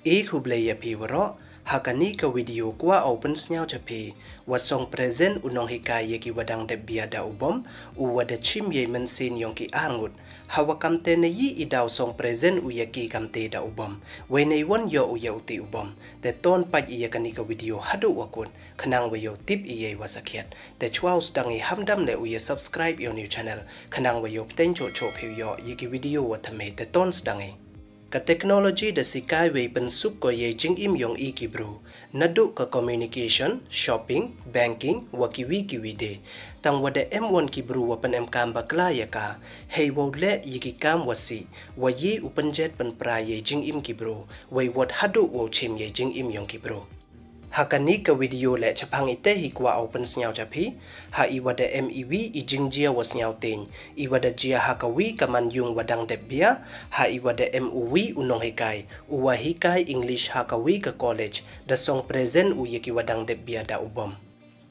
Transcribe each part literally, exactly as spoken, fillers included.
E khublei ya phi waroh, ha kani ka video kwah o pynsngew cha phi, wa song present u nonghikai ya ki wa dang dep bia da u bom, u wa da chim yei mynsiem yong ki ar ngut. Ha wa kamte na i i daw song present u ya ki kamte da u bom, wei nei won yoh u ya u te u bom. Te ton pait i ya kani ka video haduh wa kut, khnang wa yoh tip i yei wa sakhiat. Te chwa u sdang i, hamdam le u ya subscribe yow new channel, khnang wa yoh pteng choh choh phi u yoh ya ki video wa thymme. Te ton sdang i. Ka technology da sikai wei pynsuk ko yei jingim yong i ki bru, naduh ka communication, shopping, banking, wa ki wi ki wi de. Tang wa da em won ki bru wa pynemkam bakla ya ka, hei wow leh ya ki kam wa sih, wa yei u pynjet pynpra yei jingim ki bru, wei wat haduh wow chim yei jingim yong ki bru. Ha kani ka video le chaphang ite hi kwah o pynsngew cha phi, ha i wa da em i wi i jingjia wa sngewteng, i wa da jia ha ka wi ka manyung wa dang dep bia, ha i wa da em u wi u nonghikai, u wa hikai English ha ka wi ka college, da song present u ya ki wa dang dep bia da u bom.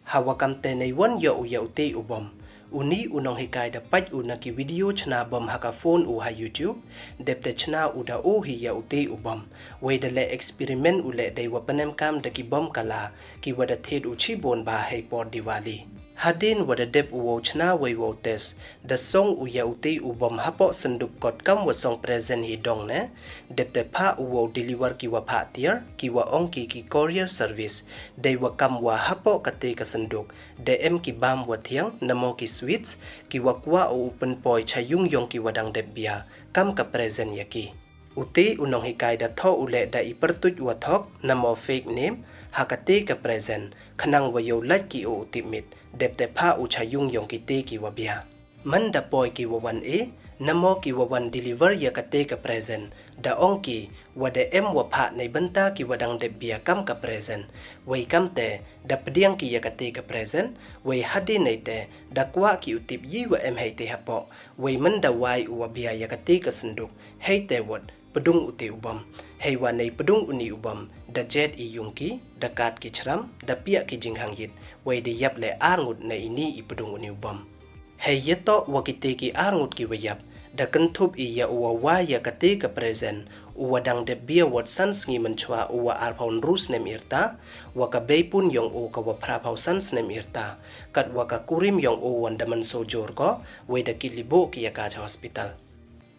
Ha wa kamte nei won yoh u ya u te u bom. Uni u nonghikai da pait u na ki video chna bom ha ka phone u ha YouTube, dep te chna u da o hi ya u te u bom. Wei da le experiment u le dei wa pynemkam da ki bom kala, ki wa da thied u chibun ba hei por Diwali. Hadien wa da dep u wow chna wei wow test, da song u ya u te u bom hapoh synduk kot kam wa song present hi dong ne, dep te phah u wow deliver ki wa phah tiar, ki wa ong ki ki courier service, dei wa kam wa hapoh kate ka synduk da em ki bam wa thiang, namo ki sweets, ki wa kwah u pynpoi cha yung yong ki wa dang dep bia, kam ka present ya ki. U te u nonghikai da thoh u le da i pyrtuit wa thok, namo fake name, ha kate ka present, khnang wa yow lait ki u u tip mit, dep te phah u cha yung yong kite ki wa bia. Man da poi ki wa wan e, namo ki wa wan deliver ya kate ka present, da ong ki, wa da em wa phah nei bynta ki wa dang dep bia kam ka present. Wei kamte, da pdiang ki ya kate ka present, wei hadien nei te, da kwah ki u tip yei wa em hei te hapoh, wei man da wai u wa bia ya kate ka synduk, hei te wat, pdung u te u bom. Hei wa nei pdung uni u bom, da jet i yung ki, da kat ki chram, da piah ki jingkhang yit, wei da yap le ar ngut na ini i pdung uni u bom. Hei ya toh wa kite ki ar ngut ki wa yap, da kynthup i ya u wa wai ya kate ka present, u wa dang dep bia wat san sngi mynchwa u wa arphaw ynru snem irta, wa ka beipun yong u ka wa phraphaw san snem irta, kat wa ka kurim yong u wan da man sojor ko, wei da kit liboh ki ya ka cha hospital.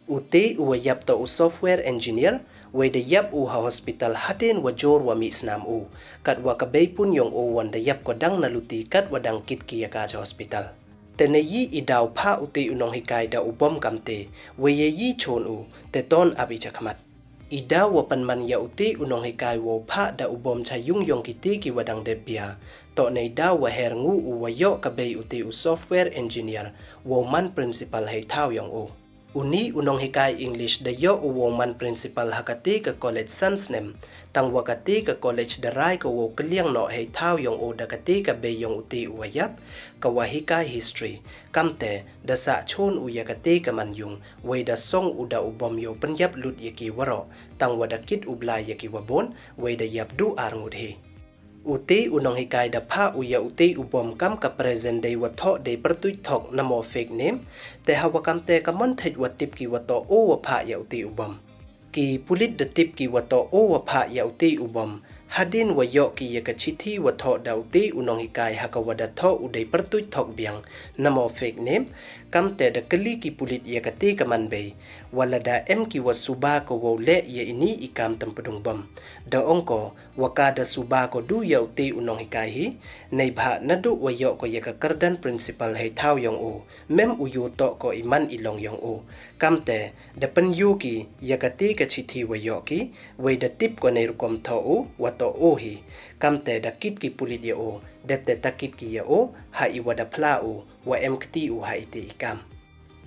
U te u wa yap toh u software engineer, wei da yap u ha hospital hadien wa jor wa mih snam u, kat wa ka beipun yong u wan da yap ko dang na luti kat wa dang kit ki ya ka cha hospital. Te na yei i daw phah u te u nonghikai da u bom kamte, wei ya yei chon u, te ton ap i chakhmat. I daw wa pynman ya u te u nonghikai wow phah da u bom cha yung yong kite ki wa dang dep bia, toh nei daw wa her ngu u wa yoh ka bei u te u software engineer, wow man principal hei thaw yong u. Uni u nonghikai English da yoh u wow man principal ha kate ka college san snem, tang wa kate ka college da rai ko wow kylliang noh hei thaw yong u da kate ka bei yong u te u wa yap, ka wa hikai history. Kamte, da sah chon u ya kate ka manyung, wei da song u da u bom yow pynyap lut ya ki waroh, tang wa da kit u blai ya ki wa bun, wei da yap du ar ngut hi. U te u nonghikai da phah u ya u te u bom kam ka present dei wa thoh dei pyrtuit thok namo fake name, te ha wa kamte ka mon thej wa tip ki wa toh o wa phah ya u te u bom. Ki pulit da tip ki wa toh o wa phah ya u te u bom, hadien wa yoh ki ya ka chithi wa thoh da u te u nonghikai ha ka wa da thoh u dei pyrtuit thok biang, namo fake name, kamte da kylli ki pulit ya kate ka manbei, wa lada em ki wa suba ko wow leh ya ini i kam tympdung bom. Da ong ko, wa ka da suba ko du ya u te u nonghikai hi, neibhah naduh wa yoh ko ya ka kyrdan principal hei thaw yong u, mem u yoh toh ko i man i long yong u. Kamte, da pynyoh ki ya kate ka chithi wa yoh ki, wei da tip ko nei rukom thoh u, wa toh o hi. Kamte da kit ki pulit ya u, dep te ta kit ki ya u, ha i wa da phla u, wa em kti u ha i te i kam.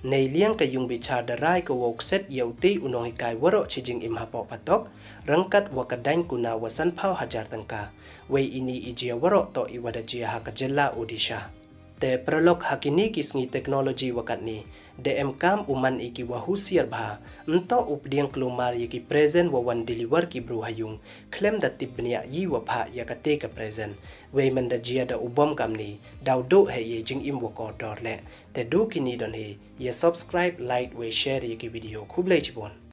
Nei liang ka yung bichar da rai ko wow kset ya u te u nonghikai waroh chi jingim hapoh patok, ryngkat wa ka dain kuna wa sanphaw hajar tyngka. Wei ini i jia waroh toh i wa da jia ha ka jylla Odisha. Te paralok, ha kini ki sngi technology wa katni, da em kam u man i ki wa husiar bha, ym toh u pdiang klumar ya ki present wa wan deliver ki bru ha yung, khlem da tip bniah yei wa phah ya kate ka present. Wei man da jia da u bom kamni, daw duh hei yei jingim wa kordor le. Te du kini don hi, ya subscribe, like, wei share ya ki video. Khublei chibun.